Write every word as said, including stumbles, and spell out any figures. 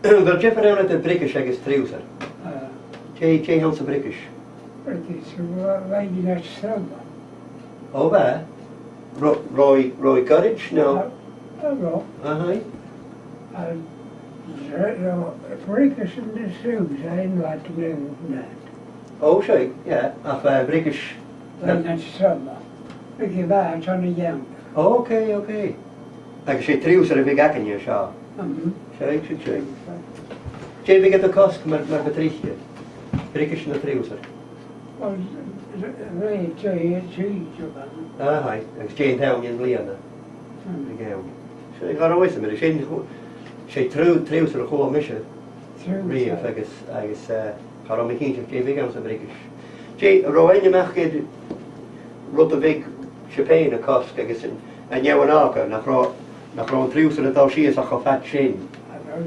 Bheil diofar ann eadar briogais agus triubhsair? Ah. Dè, dè th' anns a' bhriogais? Briogais, bha, bha i nas sròna. Ò, bha? Ro-, robh i, robh i goirid, no? Ah, ah, robh. Aha. Ah, ro-, ro-, briogais anns an triubhsair, an lad na, na. Ò, seadh, yeah. Ach, eh, briogais... Bha i nas sròna. Briogais a bha, tha na dheann. Ok, ok. Agus 's e triubhsair a bhiodh againne an seo. Mhm. Seadh, seadh, seadh. Dè bhiodh iad a' cosg mar, mar bu trice? Briogais no triubhsair? Well, r-, r-, rè, trì, trì, trì, trì. Aha, agus dè an t-àm den bhliadhna? Mm. Bhiodh ann. Seadh, cha robh fhios agam air sin, 's e triù-, triubhsair a chuala mise. Triubhsair. Riamh, agus, agus, eh, cha robh mi cinnteach dè bhiodh anns a' bhriogais. Dè, an robh ainm aca air rud a bhiodh sibh fhèin a' cosg agus an, an fheadhainn aca, nach robh, nach robh an triubhsair a' dol sìos ach cho fad sin?